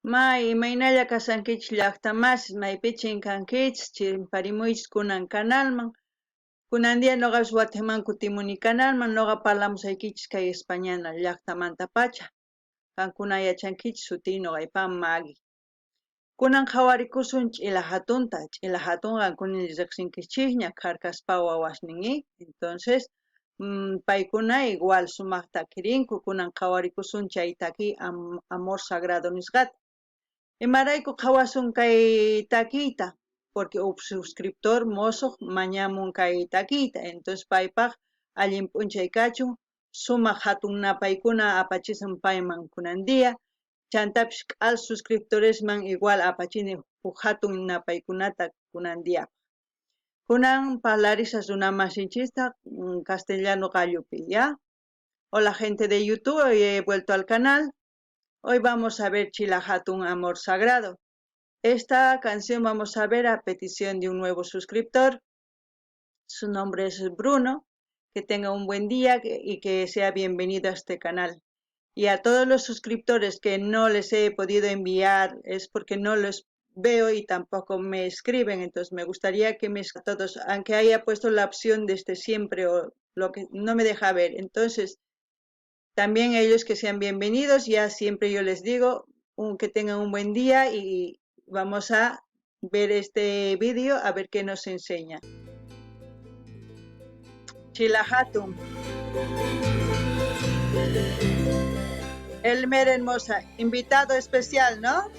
May imaynalla kashankichis llaqta masis, maypi chinkankichis, chimparimuychis kunan kanalman. Kunan día noqapis watiqman kutimuni kanalman, noqa parlamusaykichis kay España llaqtamantapacha. Qankuna yachankichis sutiy noqaypa Maggie. Kunan qhawarikusun ch'ila hatunta, ch'ila hatun qankuna riqsinkichisña kharkaspa wawasnin entonces paykuna igual sumaq takirinku, kunan qhawarikusun chay takiy Amor Sagrado nisqata. Imarayku qhawasun kay takiyta? Porque huk suscriptor mosoq mañamun kay takiyta, entonces paypaq allin p'unchay kachun, sumaq hatun napaykuna apachisun payman kunan día, chantapis k'al suscriptoresman igual apachini huk hatun napaykunata kunan diapaq. Kunan parlarisas runamasinchista castellano qallupi, ¿ya? Hola gente de YouTube, hoy he vuelto al canal. Hoy vamos a ver Chila Hatun Amor Sagrado. Esta canción vamos a ver a petición de un nuevo suscriptor. Su nombre es Bruno. Que tenga un buen día y que sea bienvenido a este canal. Y a todos los suscriptores que no les he podido enviar es porque no los veo y tampoco me escriben. Entonces me gustaría que me todos, aunque haya puesto la opción desde siempre o lo que no me deja ver. Entonces, también ellos que sean bienvenidos. Ya siempre yo les digo que tengan un buen día y vamos a ver este vídeo a ver qué nos enseña. Chila Hatun. Elmer Hermosa, invitado especial, ¿no?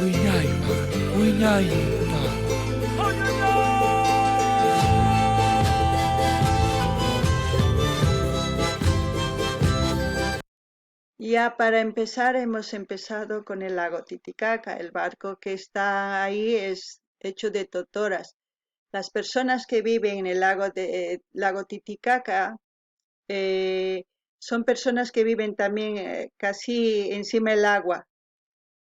Wiñaypaq wiñayta. Ya para empezar, hemos empezado con el lago Titicaca. El barco que está ahí es hecho de totoras. Las personas que viven en el lago Titicaca son personas que viven también casi encima del agua.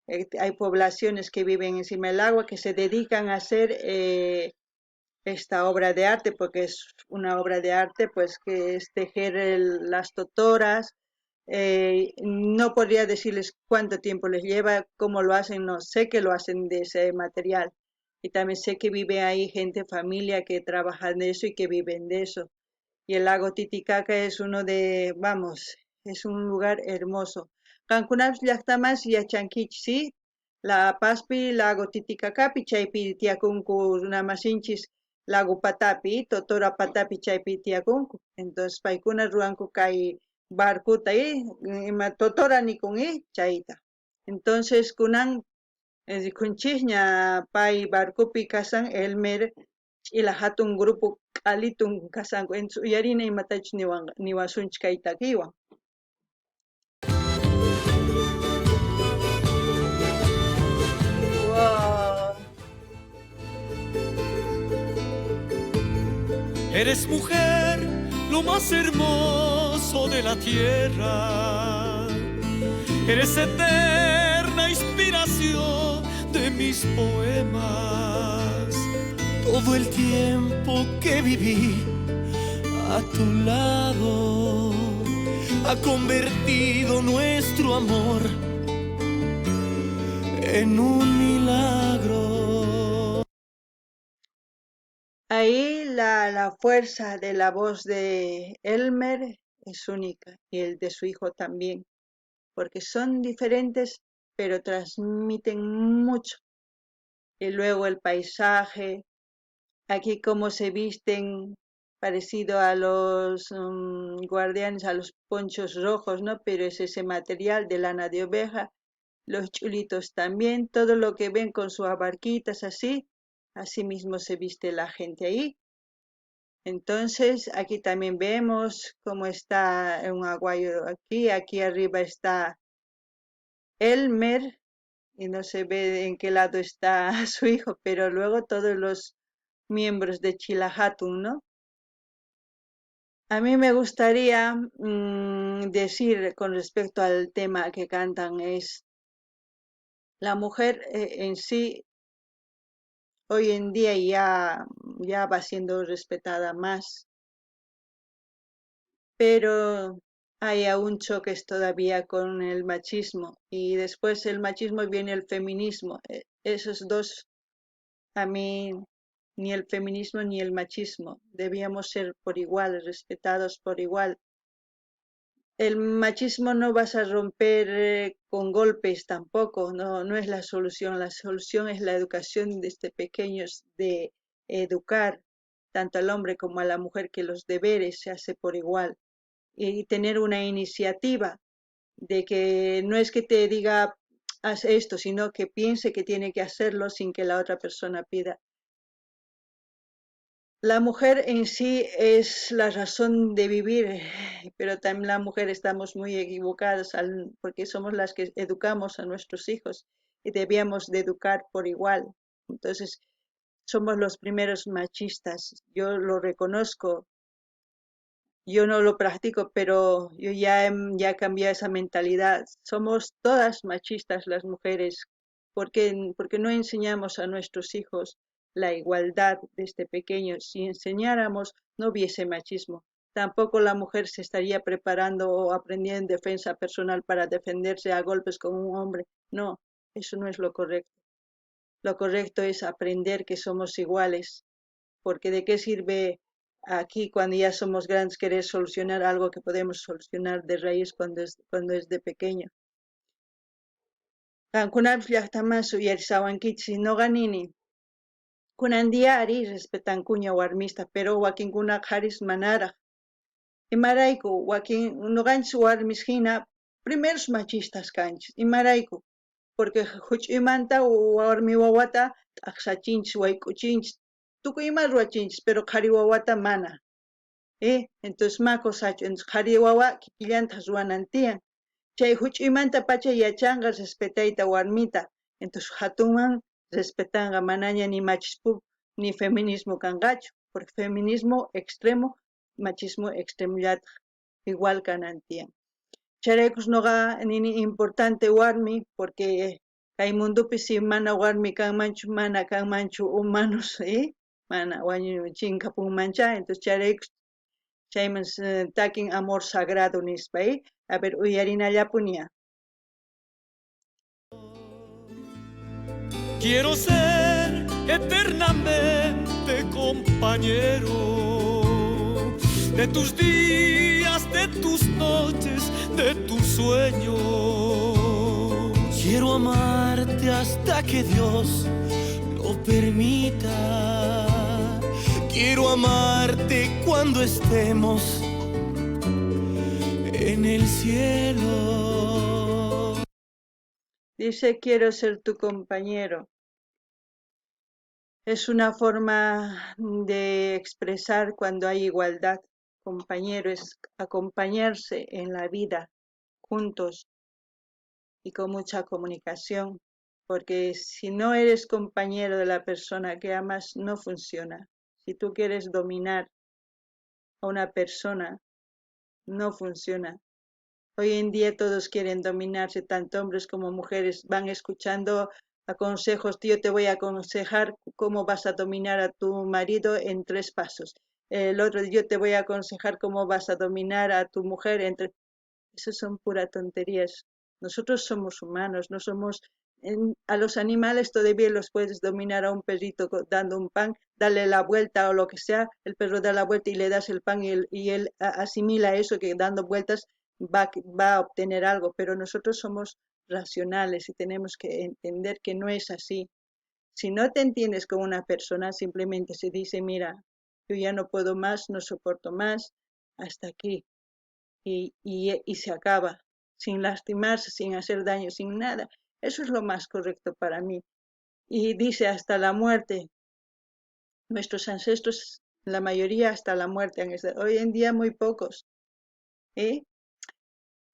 Hay poblaciones que viven encima del agua que se dedican a hacer esta obra de arte, porque es una obra de arte, pues que es tejer las totoras. No podría decirles cuánto tiempo les lleva, cómo lo hacen, no sé que lo hacen de ese material. Y también sé que vive ahí gente, familia que trabaja de eso y que viven de eso. Y el lago Titicaca es uno de, vamos, es un lugar hermoso. Qankunapis llaqtamas yachankichis, ¿sí? La Pazpi, lago Titicacapi, chaypi tiyakunku runamasinchis lago patapi, totora patapi chaypi tiyakunku. Entonces paykuna ruwanku kay barcuta ima totora nikun chayta. Entonces kunan rikunchisña pay barcopi kasan Elmer ch'ila hatun grupo k'alitun kasanku. Entonces uyarina imatachus niwasunchis kay takiwan. Wow. Eres mujer, lo más hermoso de la tierra. Eres eterna inspiración de mis poemas. Todo el tiempo que viví a tu lado ha convertido nuestro amor en un milagro. Ahí la fuerza de la voz de Elmer es única y el de su hijo también, porque son diferentes pero transmiten mucho. Y luego el paisaje, aquí cómo se visten, parecido a los guardianes, a los ponchos rojos, ¿no? Pero es ese material de lana de oveja, los chulitos también, todo lo que ven con sus abarquitas así, así mismo se viste la gente ahí. Entonces aquí también vemos cómo está un aguayo aquí, aquí arriba está Elmer, y no se ve en qué lado está su hijo, pero luego todos los miembros de Chila Hatun, ¿no? A mí me gustaría decir con respecto al tema que cantan es la mujer en sí hoy en día ya va siendo respetada más, pero Hay aún choques todavía con el machismo y después el machismo viene el feminismo. Esos dos, a mí, ni el feminismo ni el machismo, debíamos ser por igual, respetados por igual. El machismo no vas a romper con golpes tampoco, no, no es la solución. La solución es la educación desde pequeños, de educar tanto al hombre como a la mujer, que los deberes se hace por igual. Y tener una iniciativa de que no es que te diga haz esto, sino que piense que tiene que hacerlo sin que la otra persona pida. La mujer en sí es la razón de vivir, pero también la mujer estamos muy equivocadas porque somos las que educamos a nuestros hijos y debíamos de educar por igual. Entonces, somos los primeros machistas, yo lo reconozco. Yo no lo practico, pero yo ya cambié esa mentalidad. Somos todas machistas las mujeres, porque no enseñamos a nuestros hijos la igualdad desde pequeños. Si enseñáramos, no hubiese machismo. Tampoco la mujer se estaría preparando o aprendiendo en defensa personal para defenderse a golpes con un hombre. No, eso no es lo correcto. Lo correcto es aprender que somos iguales, porque ¿de qué sirve aquí cuando ya somos grandes querer solucionar algo que podemos solucionar de raíz cuando es de pequeño? Qankunapis llaqtamansu uyarisawankichis noqa nini kunan día ari respetankuña warmista, pero wakinkuna qharis manaraj. Imarayku wakin noqanchis warmis hina primeros machistas kanchis. Imarayku porque huch'uymanta warmi wawata t'aqsachinchis, wayk'uchinchis, tukuy ima ruwachinchis, pero qhari wawata mana. Entonces ma kosachu, entonces qhari wawa kikillantaq ruwanan tiyan. Chay huch'uymanta pacha yachanqa respetayta warmita, entonces hatunman respetanqa, manaña ni machismo ni feminismo kanqachu, porque feminismo extremo, machismo extremo llataq igual kanan tiyan. Chayraykus noqa nini importante warmi, porque kay mundopi si mana warmi kanmanchu, mana kanmanchu humanos, mana wañu chinkapunmancha, entonces chayraykus chayman takin amor sagrado nispa, A ver, uyarinallapunia. Quiero ser eternamente compañero de tus días, de tus noches, de tus sueños. Quiero amarte hasta que Dios lo permita. Quiero amarte cuando estemos en el cielo. Dice, quiero ser tu compañero. Es una forma de expresar cuando hay igualdad. Compañero es acompañarse en la vida juntos y con mucha comunicación, porque si no eres compañero de la persona que amas, no funciona. Si tú quieres dominar a una persona, no funciona. Hoy en día todos quieren dominarse, tanto hombres como mujeres van escuchando a consejos. Yo te voy a aconsejar cómo vas a dominar a tu marido en 3 pasos. El otro, yo te voy a aconsejar cómo vas a dominar a tu mujer en 3. Esas son puras tonterías. Nosotros somos humanos, no somos... A los animales todavía los puedes dominar, a un perrito dando un pan, darle la vuelta o lo que sea, el perro da la vuelta y le das el pan y él asimila eso, que dando vueltas va a obtener algo, pero nosotros somos racionales y tenemos que entender que no es así. Si no te entiendes con una persona, simplemente se dice, mira, yo ya no puedo más, no soporto más, hasta aquí. Y se acaba, sin lastimarse, sin hacer daño, sin nada. Eso es lo más correcto para mí. Y dice hasta la muerte. Nuestros ancestros, la mayoría hasta la muerte han estado. Hoy en día muy pocos.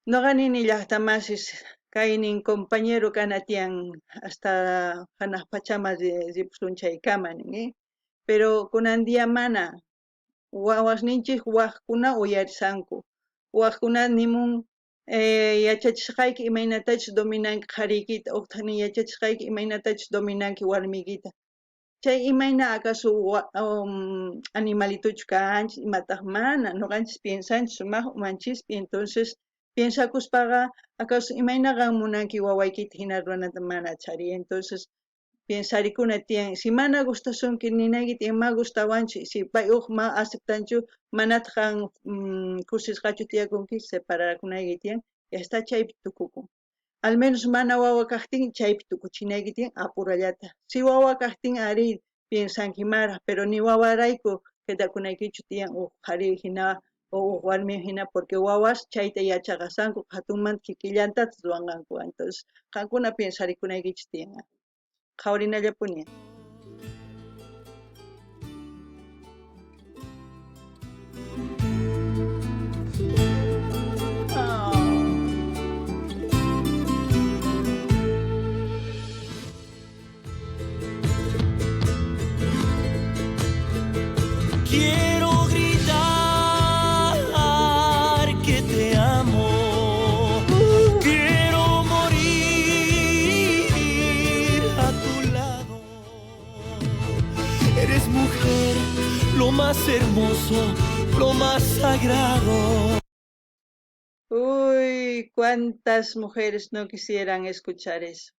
No ganini llaqtamasis kaynin compañero kanatian hasta hanaq pachaman ripusunchaykama nin, Pero kunan día mana wawasninchik wajkuna uyarisanku. Wajkuna nimun yachachisqayki imaynatachus dominanki qhariykita, uqtaq nin yachachisqayki imaynatachus dominanki warmiykita. Chay imayna acaso animalituchu kanchis, imataq mana, noqanchis piensanchis sumaq umanchispi, entonces piensakuspaqa acaso imayna qan munanki wawaykita hina ruwanata mana chari, entonces piensarikuna tiyan, si mana gustasunki ninayki tiyan ma gustawanchu, si pay uj ma aceptanchu manataq qan kusisqachu tiyakunki separakunayki tiyan, ya está chaypi tukukun. Al menos mana wawa kajtin chaypi tukuchinayki tiyan apurallata. Si wawa kajtin ari piensankimaraj, pero ni wawarayku quedakunaykichu tiyan uj qhari hina o uj warmi hina, porque wawas chayta yachaqasanku hatunmanta kikillantataq ruwanqanku. Entonces qankuna piensarikunaykichis tiyan. Qhawarinallapuni. Quiero gritar que te amo. Quiero morir a tu lado. Eres mujer, lo más hermoso, lo más sagrado. Uy, cuántas mujeres no quisieran escuchar eso.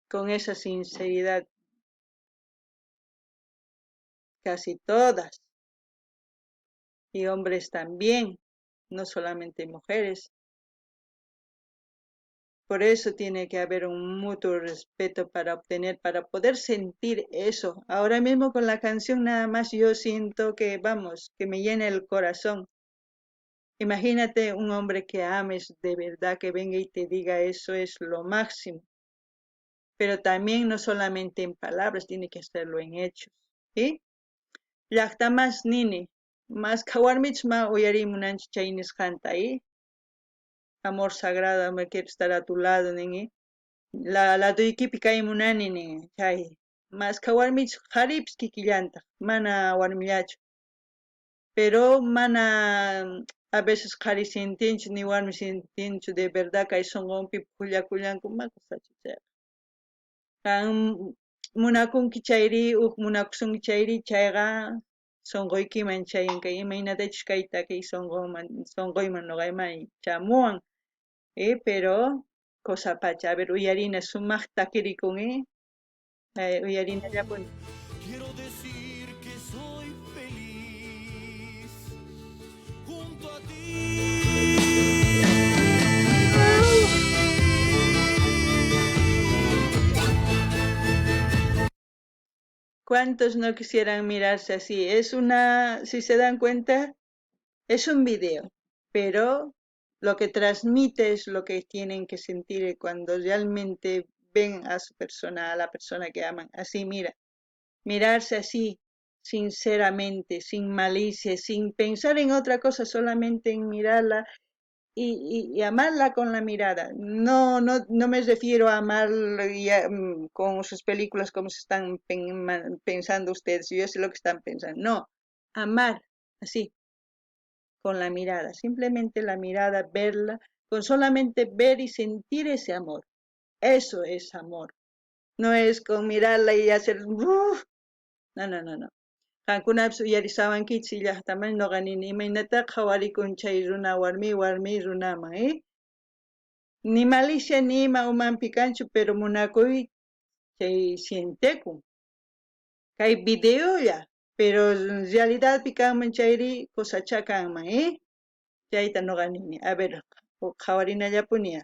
Con esa sinceridad. Casi todas. Y hombres también, no solamente mujeres. Por eso tiene que haber un mutuo respeto para poder sentir eso. Ahora mismo con la canción nada más yo siento que, vamos, que me llena el corazón. Imagínate un hombre que ames de verdad, que venga y te diga eso es lo máximo. Pero también no solamente en palabras, tiene que hacerlo en hechos. ¿Sí? Llaqtamas nini, mas khawarmich ma uyarimunanchik chay nisqanta, ¿eh? Amor sagrado, me quiero estar a tu lado, nin, la laduykipi kay munani, nin, chay. Mas khawarmich qharipis kikillantaq, mana warmillachu. Pero mana a veces qhari sintinchu ni warmi sintinchu de verdad kay sunqunpi phullakullanku ma kusachu chayqa. Qan munakunki chayri, uj munakusunki chayri, chayqa sunquykiman chayan kay imaynatachus kay takiy sunquyman nuqayman chamuwan. Pero cosa pacha, a ver, uyarina sumaq takirikun, uyarinallapuni. Quiero decir que soy feliz junto a ti. ¿Cuántos no quisieran mirarse así? Es una, si se dan cuenta, es un video, pero lo que transmite es lo que tienen que sentir cuando realmente ven a su persona, a la persona que aman. Así, mira, mirarse así, sinceramente, sin malicia, sin pensar en otra cosa, solamente en mirarla y amarla con la mirada. No, no, no me refiero a amarla con sus películas como se están pensando ustedes, yo sé lo que están pensando. No, amar así, con la mirada, simplemente la mirada, verla, con solamente ver y sentir ese amor. Eso es amor. No es con mirarla y hacer... ¡Uf! No, no, no, no. Qankunapis uyarisawankichis llaqtaman noqa nini imaynata qhawarikun chay runa warmi, warmi runaman, Ni malicia ni ima umanpi kanchu, pero munakuy chay sientekun. Kay videolla, pero en realidad kanman chayri cosachá kanman, Chayta noqa nini. A ver, qhawarinallapuni.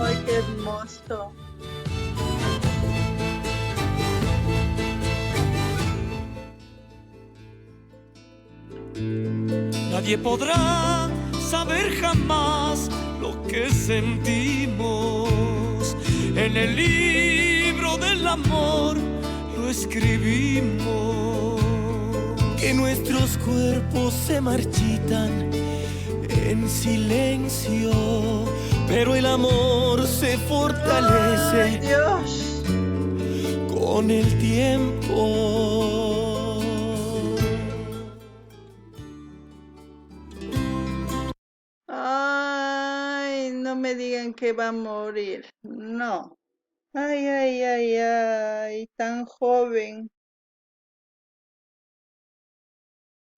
Ay, qué hermoso. Nadie podrá saber jamás lo que sentimos. En el libro del amor lo escribimos. Que nuestros cuerpos se marchitan en silencio, pero el amor se fortalece. ¡Ay, Dios! con el tiempo. Ay, no me digan que va a morir. No. Ay, ay, ay, ay, tan joven.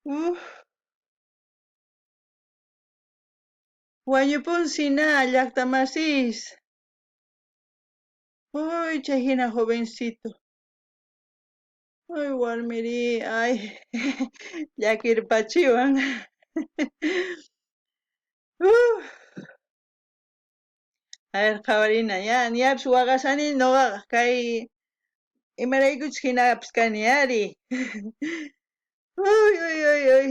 Uf. Wañupunsina llaqtamasis. Uy, chay hina jovencito. Uy, warmiri, ay, llakirpachiwan. Uf. A ver, qhawarina, ya, ñapis waqashani noqaqa kay imaraykuchus hinapis kani ari. Uy, uy, uy, uy.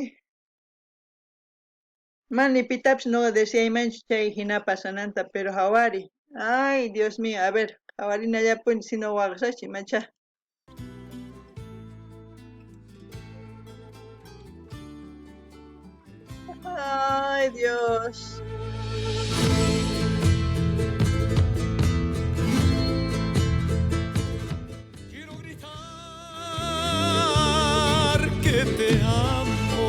Mani pitapis noqa deseaymanchu chay hina pasananta, pero hawari. Ay, Dios mío, a ver, qhawarinallapuni si no waqashachu imacha. Ay, Dios. Quiero gritar que te amo.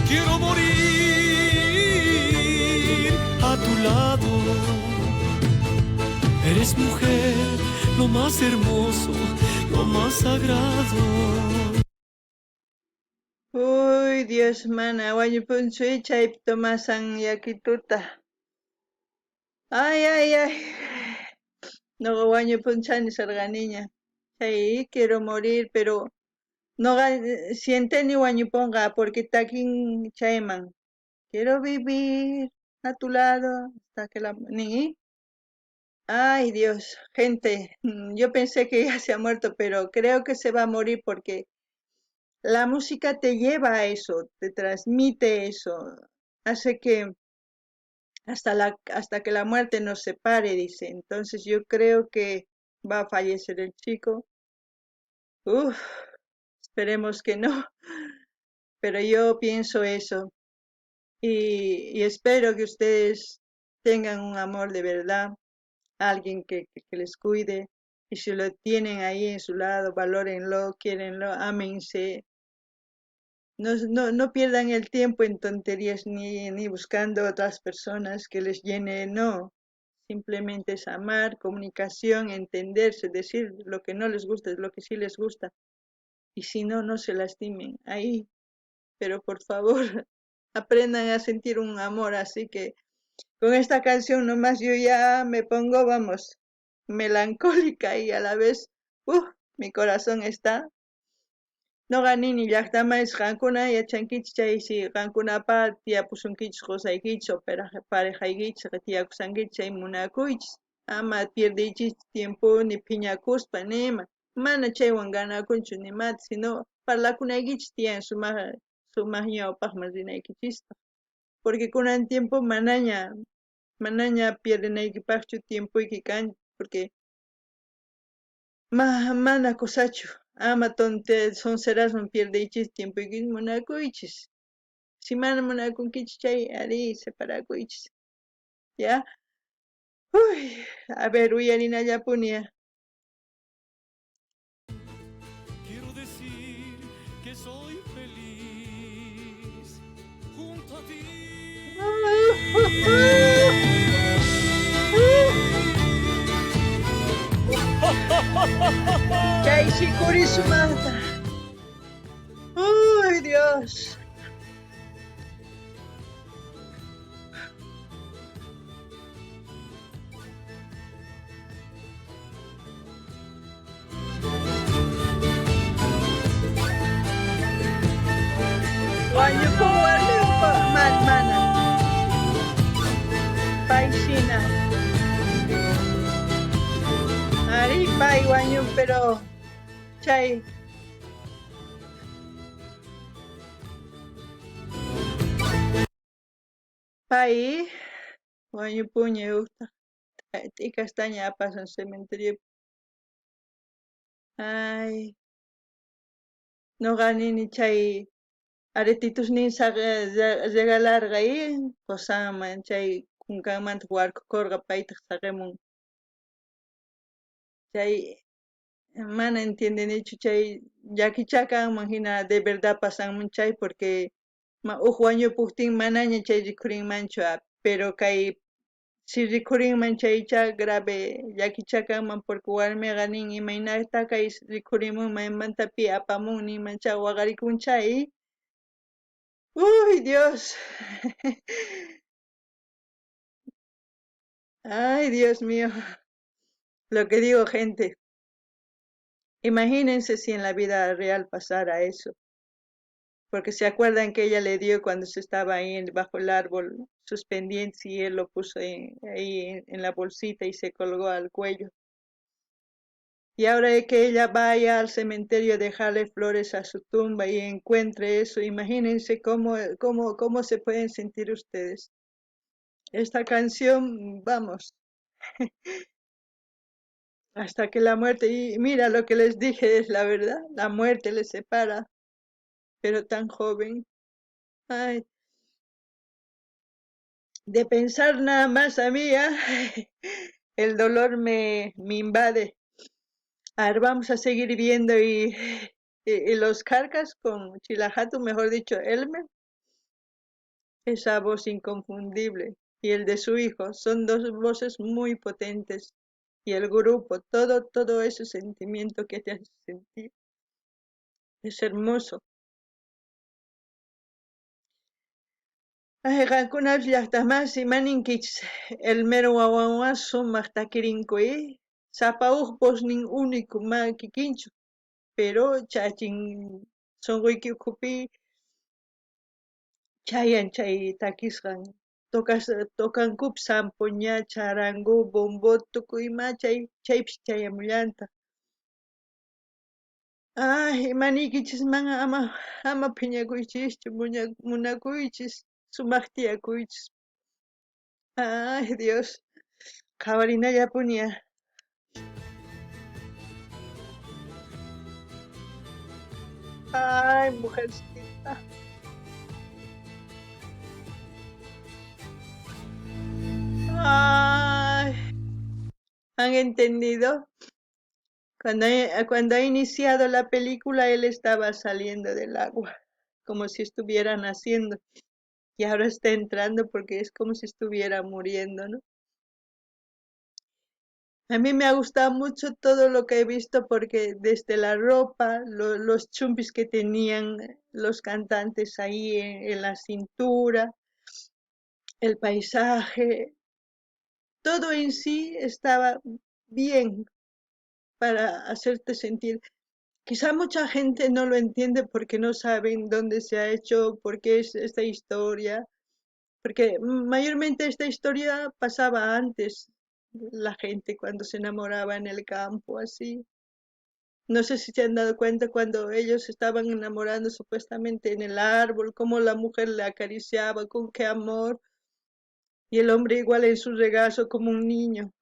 Quiero morir a tu lado. Eres mujer, lo más hermoso, lo más sagrado. Uy, Dios, mana, wañupunchu chaypi tomasan yakituta. Ay, ay, ay. Noqa wañupunchani sarqaniña. Chay quiero morir, pero noqa sienteni wañupunqa porque takin chayman. Quiero vivir a tu lado hasta que la ni. Ay, Dios, gente, yo pensé que ya se ha muerto, pero creo que se va a morir porque la música te lleva a eso, te transmite eso, hace que hasta que la muerte nos separe, dice. Entonces yo creo que va a fallecer el chico. Uf, esperemos que no, pero yo pienso eso y espero que ustedes tengan un amor de verdad, alguien que les cuide, y si lo tienen ahí en su lado, valórenlo, quiérenlo, ámense. No pierdan el tiempo en tonterías ni buscando otras personas que les llene, no. Simplemente es amar, comunicación, entenderse, decir lo que no les gusta, lo que sí les gusta. Y si no, no se lastimen ahí. Pero por favor, aprendan a sentir un amor. Así que con esta canción nomás yo ya me pongo, vamos, melancólica y a la vez, mi corazón está. Noqa nini llaqtamaysi qankuna yachankichis chaysi qankunapa tiyapusunkichis qusaykichis o parejaykichis tiyakusankichis chay munakuychis. Ama pierdeychis tiempo ni phiñakuspa nima. Mana chaywan ganakunchu nimata, sino parlakunaykichis tiyan sumaq ñawpaqman rinaykichispaq. Porque kunan tiempo manaña pierdenaykipaqchu tiempoyki kan, porque mana kusachu. Ama sonserasman pierdeychis tiempoykichis, munakuychis. Si mana munakunkichis chay, ari, separakuychis. ¿Ya? Uy, a ver, uyarinallapuni. Quiero decir que soy feliz junto a ti. Chay sikuri sumaqta. Uy, Dios. Wañupun warmipa mana. Paysina. Ari pay wañun, pero chay. Pay wañupuña uqta. T'ikastaña apasan cementerio. Ay. Noqa nini chay aretitusnin regalarqa qusanman chay kunkanmanta warkukurqa paytaq saqimun. Chay Mana entiendenichu chay llakichá kanman hina de verdad pasanman chay porque uj wañupujtin manaña chay rikhurinmanchu, pero kay si rikhurinman chaychá grave llakichá kanman porque warmiqa nin imaynata kay rikhurimun maymanta pi apamun ninmanchá waqarikunchá y ¡Uy, Dios! Ay, Dios mío. Lo que digo, gente. Imagínense si en la vida real pasara eso. Porque se acuerdan que ella le dio cuando se estaba ahí bajo el árbol sus pendientes y él lo puso ahí en la bolsita y se colgó al cuello. Y ahora es que ella vaya al cementerio a dejarle flores a su tumba y encuentre eso, imagínense cómo se pueden sentir ustedes. Esta canción, vamos, hasta que la muerte, y mira lo que les dije, es la verdad, la muerte les separa, pero tan joven. Ay, de pensar nada más a mí, ¿eh? El dolor me invade. A ver, vamos a seguir viendo y los Kjarkas con Chilajatu, mejor dicho, Elmer, esa voz inconfundible, y el de su hijo, son dos voces muy potentes, y el grupo, todo ese sentimiento que te hace sentir, es hermoso. Ay, qankunapis llaqtamasi maninkichis Elmer wawanwan sumaq takirinku, Sapa uj voznin único ma kikinchu, pero chachin sonqoyki ukhupi chayan chay takisqan, tocankupis zampoña, charango, bombo, tukuy ima chaypis chayamullantaq. Ay, imaniykichisman ama phiñakuychischu, munakuychis, sumaq tiyakuychis. Ay, Dios, qhawarinallapuni. Ay, mujercita. Ay, ¿han entendido? Cuando ha iniciado la película, él estaba saliendo del agua, como si estuviera naciendo. Y ahora está entrando porque es como si estuviera muriendo, ¿no? A mí me ha gustado mucho todo lo que he visto porque desde la ropa, los chumpis que tenían los cantantes ahí en la cintura, el paisaje, todo en sí estaba bien para hacerte sentir. Quizá mucha gente no lo entiende porque no saben dónde se ha hecho, por qué es esta historia, porque mayormente esta historia pasaba antes, la gente cuando se enamoraba en el campo, así. No sé si se han dado cuenta cuando ellos estaban enamorando supuestamente en el árbol, cómo la mujer le acariciaba, con qué amor, y el hombre igual en su regazo como un niño.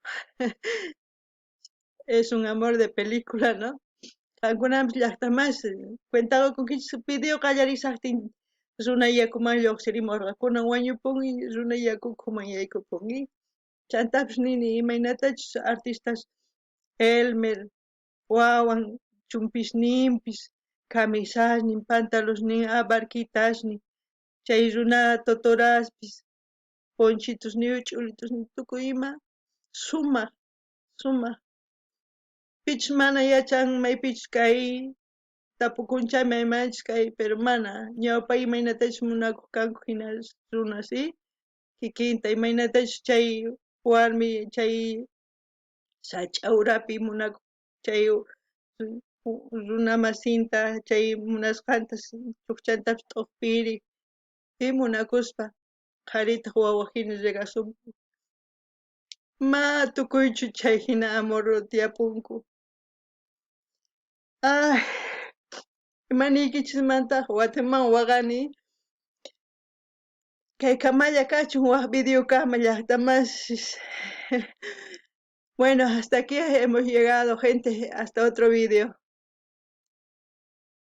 Es un amor de película, ¿no? Alguna llaqta más cuentado con que video qallarisaqtin runa yakuman lluqsirimurqa, kunan wañupun runa yaku ukhuman yaykupun. Chantapis nini imaynatachus artistas Elmer, wawan, chumpisninpis, camisasnin, pantalosnin, barquitasnin, chay runa totoraspis, ponchitusniyuq, ch'ulitusniyuq, tukuy ima sumaq, sumaq. Pichus mana yachan maypichus kay tapukuncha maymanchus kay, pero mana ñawpa imaynatachus munakuq kanku hina runas, kikinta imaynatachus chay warmi chay sach'a urapi munakuq chay runa masinta chay munasqanta chukchantapis t'uqpiri munakuspa qharitaq wawa hina regasunku. Ma tukuychu chay hina amor tiyapunku. Ay, imaniykichismantaq watiman waqani. Kay kamalla kachun waj video kama